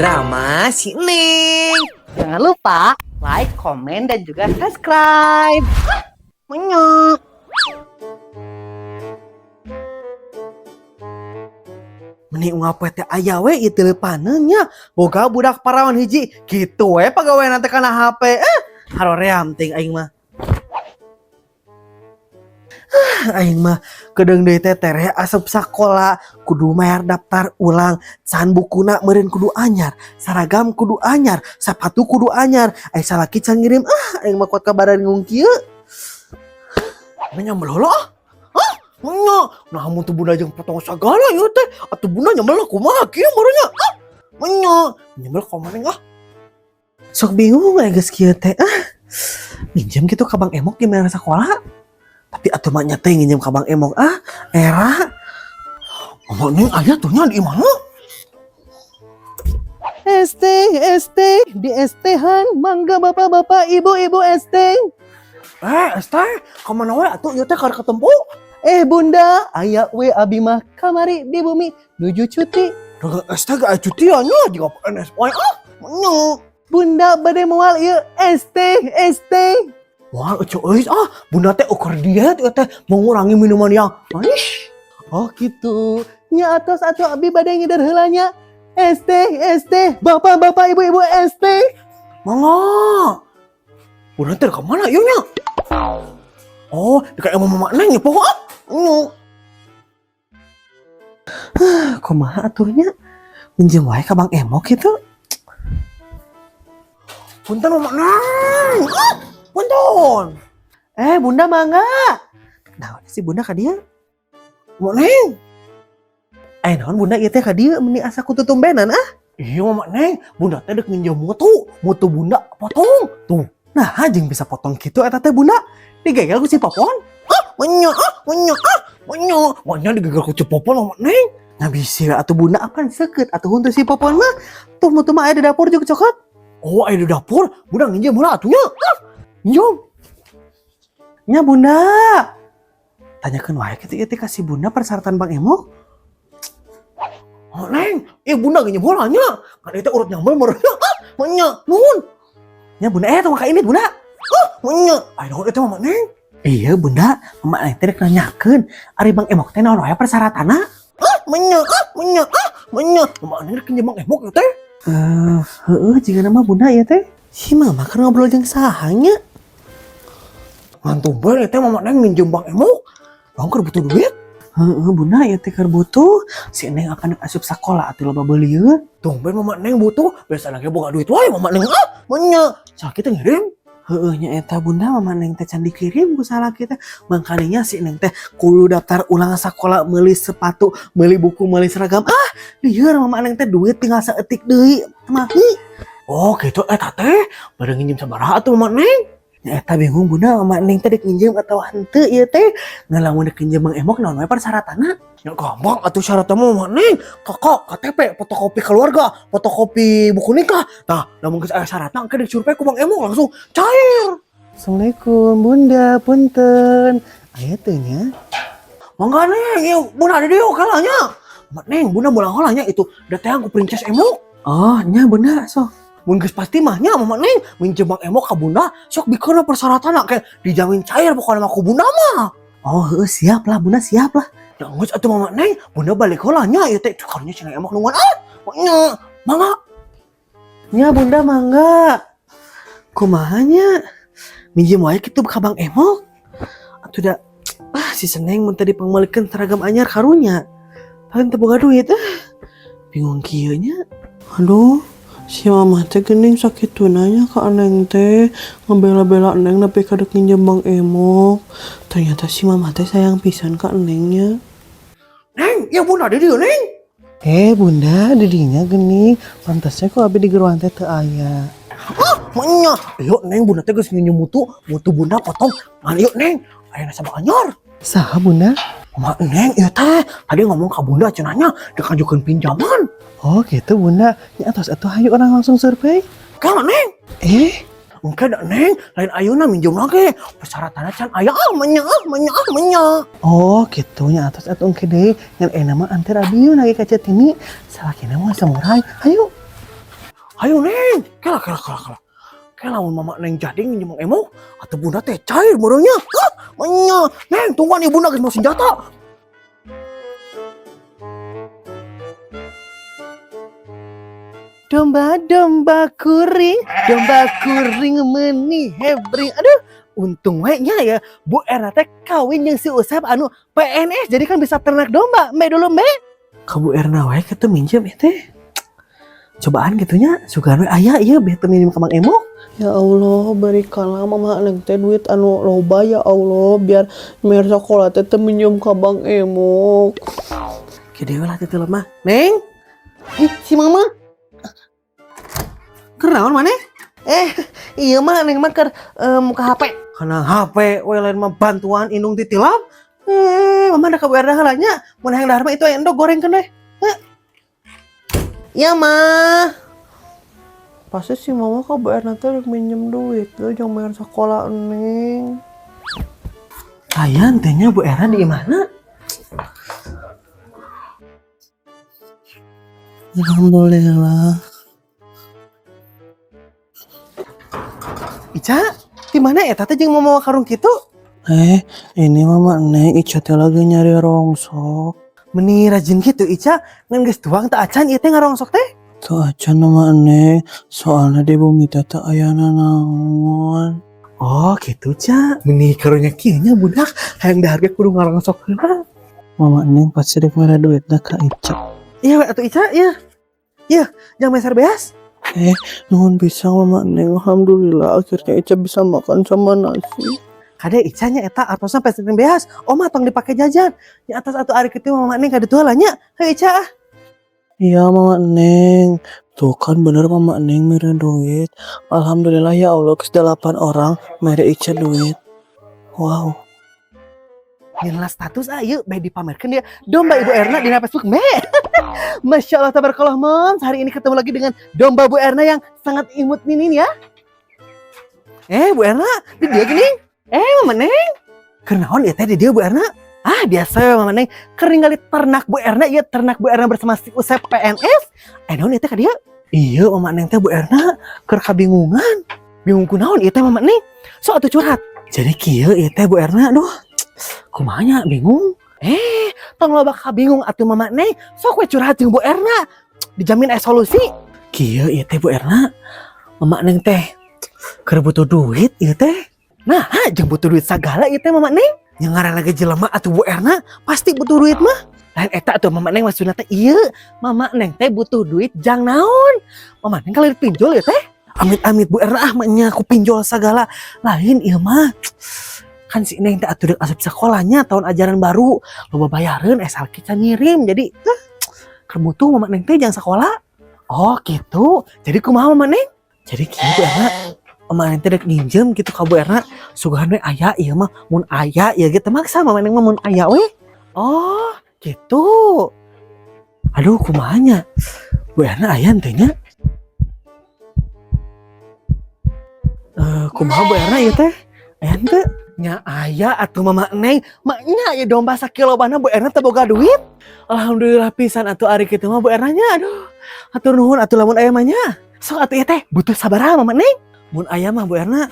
Drama si Neng. Jangan lupa like, komen, dan juga subscribe. Menyok. Meni unggal poe teh aya we ieu teulepaneun nya. Boga budak parawan hiji kitu we pagawean teh kana HP. Eh, haroream ting aing mah. Ah, aing mah kedeung deui teh tereh asup sakola kudu mayar daftar ulang, can bukuna meureun kudu anyar, saragam kudu anyar, sapatu kudu anyar, ai salaki can ngirim. Ah, aing mah kuat kabaran ngung kieu. Nyambel heula ah. Ah, nya. Nah, mun teu bunda jeung potong sagala ieu teh. Atuh bunda nyambel kumaha kieu meureun nya? Ah, nya. Nyambel ka maneh ah. Sok bingung we geus kieu teh. Ah. Minjem kitu ka Bang Emok gimana sekolah? Tapi atuh mah nya teh nginjem ka Bang Emok ah, era. Mama Neng aya tuh nya di mana? ST, ST, di ST-han, mangga bapak-bapak, ibu-ibu ST. Eh, ST, ka mana we atuh ieu teh keur ketempo? Eh bunda, aya we abi mah kamari di bumi nuju cuti. Dagang ST ge aya cuti nya jiga PNS wae ah. Nya. Bunda bade moal ieu ST, ST. Wah, ece euy ah, bunda teh ukur diet ieu teh mengurangi minuman yang manis. Oh gitu. Nya atos atuh abi bade ngider heula nya. ST, ST, bapak-bapak, ibu-ibu ST. Mangga. Bunda teh ka mana ieu nya? Oh, dekat emang mama Neng ya poho ah. Nya. Kumaha atuh nya? Minjem wae ka Bang Emok gitu. Punten mama Neng. Ah, punten. Eh bunda mangga. Nah, si bunda ka dieu. Mama Neng. Eh naon bunda ieu teh ka dieu meni asa ku tutumbenan ah. Iya mama Neng, bunda teh dek nginjem mutu, mutu bunda potong. Tuh. Nah, jeung bisa potong kitu eta teh bunda. Digegel ku si Popon. Ah, menya, ah, menya, ah, menya. Menya digegel ku si Popon mama Neng. Nah bisa atuh bunda apaan seukeut atuh huntu si Popon mah. Tuh mutu mah aya di dapur juga cokot. Oh, aya di dapur, bunda nginjem heula atuh nya. Ah, nginjem. Nya bunda. Tanyakeun wae kitu ieu teh ka si bunda persyaratan Bang Emok. Oh, Neng, ieu bunda nginjem heula nya. Kan ieu teh urut nyambel meureun. Ah, menya, nuhun. Nya bunda eh tong ka ini bunda. Ah, menya. Aya naon eta mama Neng? Iya bunda, mama Neng teh rek nanyakeun ari Bang Emok teh naon wae persyaratanna? Ah, menya, ah, menya, ah, menya. Mama Neng rek nginjem Bang Emok ieu teh. Eh, heueuh jigana mah bunda ieu teh. Si mama keur ngobrol jeung saha nya? Ngan tumben ieu teh mama Neng minjem Bang Emok. Bang keur butuh duit. Heeh bunda ieu teh keur butuh. Si Neng apan asup sakola atuh loba beulieun. Tumben mama Neng butuh, biasa lagi boga duit wae mama Neng. Ah, menya. Salaki teh ngirim. Heueuh nya eta bunda mama Neng teh can dikirim ku salaki teh. Mangkaninya si Neng teh kudu daftar ulang sakola, meuli sepatu, meuli buku, meuli seragam. Ah, lieur mama Neng teh duit tinggal saeutik deui. Mami. Oh, gitu eta teh. Bade nginjem sabaraha atuh mama Neng? Nya eta bingung bunda mama Neng teh dek nginjem atau henteu ieu teh. Ngan lamun dek nginjem Bang Emok naon wae persyaratanna? Ya gampang atuh syaratnya mah mama Neng. Kakak, KTP, fotokopi keluarga, fotokopi buku nikah. Tah, lamun geus aya syaratna engke disurvei ku Bang Emok langsung cair. Assalamualaikum bunda, punten. Aya teu nya? Mangga Neng, ieu bunda di dieu kala nya. Mama Neng, bunda bolang heula nya itu da teh ku Princess Emok. Oh, nya bunda sok. Mun geus pasti mah nya mama Neng minjem Bang Emok ka bunda, sok bikeun persyaratanna kayak dijamin cair pokoknya mah ku bunda mah. Oh, heueuh siap lah bunda, siap lah. Ya geus atuh mama Neng, bunda balik heula nya ieu teh karunya cenah Emok nungguan ah. Nya, mangga. Nya bunda mangga. Kumaha nya? Minjem wae kitu ka Bang Emok. Atuh da ah si Seneng mun teu dipangmeulikeun seragam anyar karunya. Paling teu boga duit ah. Bingung kieu nya. Aduh, si mama teh geuning sakituna nya ka Neng teh ngebela-bela Neng nepi ka dek nginjem Bang Emok. Ternyata si mama teh sayang pisan ka Neng nya. Neng, ieu bunda di dieu Neng. Eh bunda, di dinya geuning. Pantasnya kok abi di geruan teh teu aya. Ah, menya. Ieu Neng bunda teh geus nginjem mutu, mutu bunda potong. Ngan ieu Neng, aya nasabah anyar. Saha bunda? Mama Neng ieu teh tadi ngomong ka bunda cenah nya dek ngajukeun pinjaman. Oh gitu bunda. Nya atos atuh hayu urang langsung survei. Kala Neng. Eh, Engke da Neng, lain ayeuna minjem lagi. Persyaratanna can aya ah menya ah menya ah menya. Oh gitu nya atos atuh engke deui. Ngan euna mah anter abi yeuh nage ka Centini. Salakina mah samurai. Hayu. Ayo, Neng, kela kela kela kela. Kela mun Mama Neng jadi nginjem Mang Emok, atuh Bunda teh cair meureun nya. Hah? Nya, Neng, tungguan Ibunda geus mawa senjata. Domba domba kuring meni hebring. Aduh, untung we nya ya Bu Erna teh kawin jeung si Usep anu PNS, jadi kan bisa ternak domba. Mbe dulu mbe. Ka Bu Erna wae kitu minjem ya teh. Cobaan gitu nya, sugan we aya ieu beh teu minjem ka Mang Emok. Ya Allah, berikanlah Mama Neng teh duit anu loba ya Allah, biar bayar sekolah teh teu minjem ka Bang Emok. Gede we lah teh mah. Neng. Ih, si Mama. Keur naon maneh? Eh, iya mah Neng mah keur muka HP. Kana HP we lain mah bantuan indung titilap. Eh, Mama da ka Bu Erna heula nya. Mun hayang dahar mah itu aya endog gorengkeun we. Heuh. Iya, Mah. Pasti si Mama ka Bu Erna teh rek minjem duit lo jang bayar sekolah Neng. Aya teh nya Bu Erna di mana? Alhamdulillah. Ica, di mana eta teh jeung mau mawa karung kitu? Eh, ini Mama Neng, Ica teh lagi nyari rongsok. Meni rajin gitu Ica, ngan geus tuang teu acan ieu teh ngarongsok teh. Teu acan, Mama Neng, soalnya di bumi teh teu aya nanaon. Oh, gitu Ca. Meni karunya kieu nya budak, hayang dahar ge kudu ngarongsok heula. Mama Neng pasti rek mere duitna ka Ica. Iya we atuh Ica, iya. Iya, jang meser beas. Eh, nuhun pisan Mama Neng, alhamdulillah akhirnya Ica bisa makan sama nasi. Kade Ica nya eta artosna pesenin beas. Oh mah tong dipake jajan. Nya atas atuh ari kitu Mama Neng kaditu heula nya. Heuh Ica ah. Iya, Mama Neng, tuh kan bener Mama Neng mere duit. Alhamdulillah ya Allah, geus 8 orang mere Ica duit. Wow. Nyelah status ah yuk bae dipamerkeun dia domba Ibu Erna di Facebook me. Masya Allah tabarakallah Moms. Hari ini ketemu lagi dengan domba Bu Erna yang sangat imut nih ya. Eh, Bu Erna, di dia gini. Eh, Mama Neng. Keur naon ieu teh di dieu Bu Erna? Ah, biasa Mama Neng. Keur ningali ternak Bu Erna, ieu ternak Bu Erna bersama si Usep PNS. Eh, naon ieu teh ka dieu? Iya, Mama Neng teh Bu Erna keur kabingungan. Bingung kunaon ieu teh Mama Neng? Sok atuh curhat. Jadi kieu ieu teh Bu Erna, duh. Kumaha nya bingung? Eh, tong loba kabingung atuh Mama Neng. Sok we curhat jeung Bu Erna. Dijamin aya solusi. Kieu ieu teh Bu Erna. Mama Neng teh keur butuh duit ieu teh. Nah, jeung butuh duit sagala ieu teh Mama Neng. Yang ngaran lagi jelema atuh Bu Erna pasti butuh duit mah. Lain eta atuh Mama Neng maksudna teh ieu. Mama Neng teh butuh duit jang naon? Mama Neng kalau pinjol ya teh. Amit-amit Bu Erna ah mah nya ku pinjol sagala. Lain ieu mah. Kan si Neng teh atuh deuk asup sekolahnya tahun ajaran baru. Loba bayareun salki can ngirim. Jadi keur butuh Mama Neng teh jang sekolah. Oh gitu. Jadi kumaha Mama Neng? Jadi kieu Bu Erna. Mama Neng teh dek nginjem gitu ka Bu Erna. Sugan we aya ieu mah mun aya ieu ge teu maksa Mama Neng mah mun aya we. Oh, gitu. Aduh, kumaha nya? Bu Erna aya henteu nya? Kumaha Bu Erna ieu teh? Aya henteu? Nya aya atuh Mama Neng. Maknya ieu domba sakilobana Bu Erna teu boga duit. Alhamdulillah pisan atuh ari kitu mah Bu Erna nya. Aduh, hatur nuhun atuh lamun aya mah nya. Sok atuh ieu teh butuh sabaraha Mama Neng? Mun aya mah Bu Erna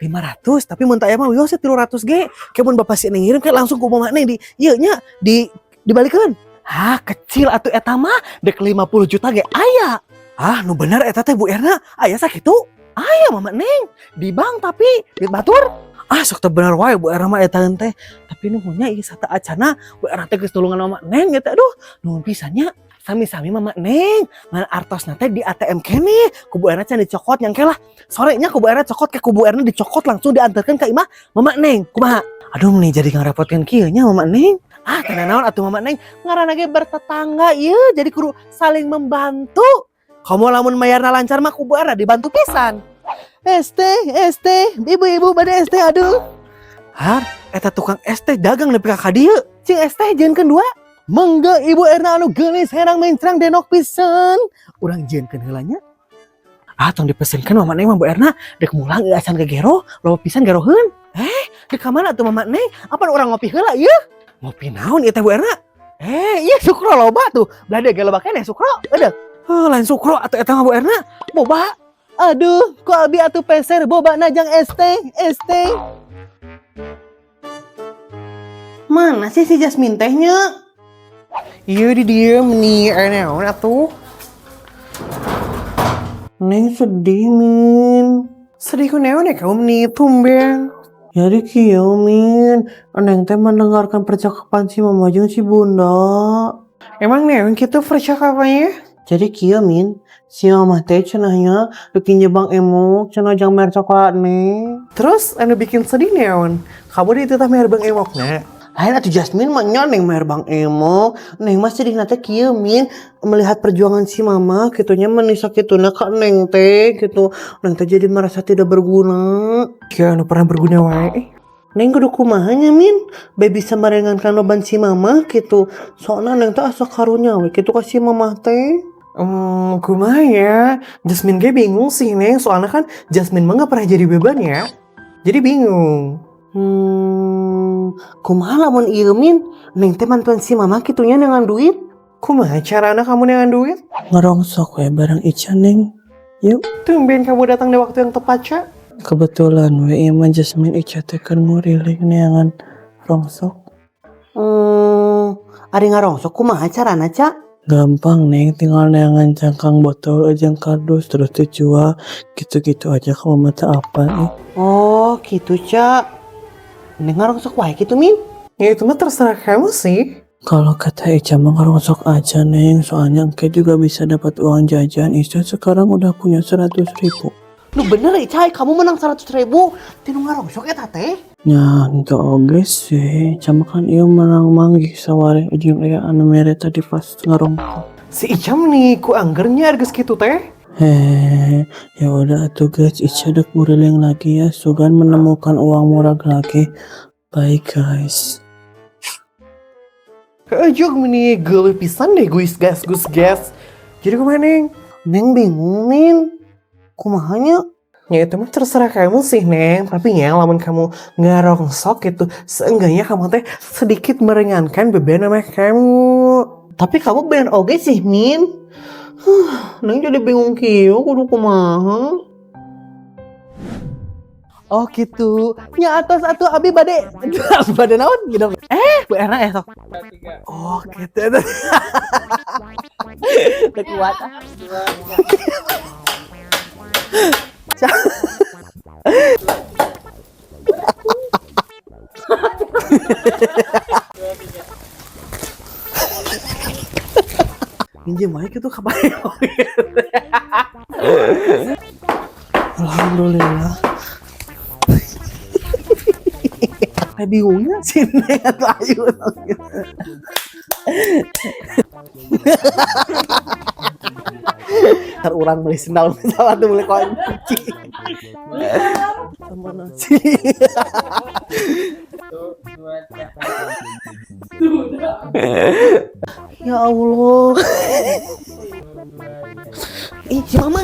500, tapi mun teu aya mah wios 300 ge. Ke mun bapak si Neng ngirim ke langsung ku Mama Neng di ieu nya di dibalikeun. Ah, kecil atuh eta mah dek 50 juta ge aya. Ah, nu bener eta teh Bu Erna, aya sakitu? Aya Mama Neng di bank tapi duit batur. Ah, sok teu bener wae Bu Erna mah eta teh. Tapi nuhunnya ieu sata acana Bu Erna teh geus nulungan Mama Neng gitu. Aduh, nuhun pisan nya. Sami-sami Mama Neng, ngan artosna teh di ATM keneh. Ku Bu Erna can dicokot nyangke lah. Sorenya ku Bu Erna cokot ke ku Bu Erna dicokot langsung diantarkan ke imah Mama Neng. Kumaha? Aduh, nih jadi ngarepotkeun kieu nya Mama Neng. Ah, teu naon atuh Mama Neng, ngaranna ge bertetangga ieu jadi kudu saling membantu. Komo lamun mayarna lancar mah ku Bu Erna dibantu pisan. Es teh, es teh, ibu-ibu bade es teh aduh. Har, eta tukang es teh dagang nepi ka dieu. Cing es teh jieunkeun dua. Mangga Ibu Erna anu geulis herang mencrang denok pisan. Urang jieunkeun heula nya. Ah, tong dipesenkeun Mama Neng mah Bu Erna, dek mulang ieu acan gegero, loba pisan geroheun. Eh, dek ka mana atuh Mama Neng? Apan urang ngopi heula ieu? Ngopi naon ieu teh Bu Erna? Eh, iya sukro loba tuh. Belah dieu ge loba keneh sukro. Eudeuk. Oh, lain sukro atuh eta mah, Bu Erna. Boba. Aduh, ku abi atuh peser boba najang es teh, es teh. Mana sih si Jasmine tehnya? Iya, di dia meni naon atuh. Neng sedih, Min. Sedih ku naon ya kamu nih tumben? Jadi kieu, Min, Neng teh mendengarkan percakapan si Mama jeung si Bunda. Emang naon kitu percakapannya? Jadi kieu, Min, si Mama teh cenah nya dek Bang Emok cenah jang mer coklat Neng. Terus anu bikin sedih naon? Kamu dititah mer Bang Emok na? Lain atuh, Jasmine mah nya Neng mer Bang Emok. Neng mah sedih teh kieu, Min, melihat perjuangan si Mama kitunya meni sakituna ka Neng teh gitu. Neng teh jadi merasa tidak berguna. Kieu anu pernah berguna wae. Neng kudu kumaha nya, Min? Be bisa meringankan beban si Mama gitu. Soalnya Neng teh asa karunya we kitu ka si Mama teh. Kumaha ya? Jasmine ge bingung sih, Neng. Soalnya kan Jasmine mah gak pernah jadi beban ya. Jadi bingung. Kumaha lamun ieu, Min? Neng teh bantuan si Mama kitunya dengan duit. Kumaha carana kamu dengan duit? Ngerongsok we bareng Ica, Neng. Yuk. Tumben kamu datang di waktu yang tepat, Ca. Kebetulan we ieu mah, Jasmine, Ica teh kan nguriling neangan rongsok. Ari ngarongsok kumaha carana, Ca? Gampang, Neng, tinggal neangan cangkang botol jeung kardus terus dijual. Gitu-gitu aja kamu mah teu apa ih. Oh, gitu, Ca. Neng ngarongsok wae gitu, Min? Ya itu mah terserah kamu sih. Kalau kata Ica mah ngerongsok aja, Neng, soalnya engke juga bisa dapat uang jajan. Ica sekarang udah punya 100 ribu. Nu bener, Ica, kamu menang 100 ribu. Tinu ngarongsok eta teh? Ya, itu oge sih. Cuma kan ieu menang manggih sawareh ujung aya anu mere tadi pas ngarongkok. Si Ica nih ku anggernya geus kitu teh. Hehehe, ya udah atuh guys, Ica dek nguriling lagi ya, sugan menemukan uang murah lagi. Bye, guys. Heeh, meni geuleuh pisan deh guys gas gus gas. Jadi kumaha, Neng? Neng bingung, Min. Kumaha nya? Ya itu mah terserah kamu sih, Neng. Tapi ya lamun kamu ngarongsok gitu, seenggaknya kamu teh sedikit meringankan beban sama kamu. Tapi kamu bener oge sih, Min. Huh, Neng jadi bingung kieu kudu kumaha. Oh gitu. Nya atos atuh, abi bade bade naon gitu. Eh, Bu Erna eh sok. Oh gitu. Teu kuat. Ah. Minjem wae kitu ka Bang. Alhamdulillah. Kayak bingungnya sih Neng atuh ayu. Ntar urang beli sendal misalnya tuh beli kunci. Sama nasi. Satu, dua, tiga. Ya Allah. Dua, tiga. Ih, si Mama.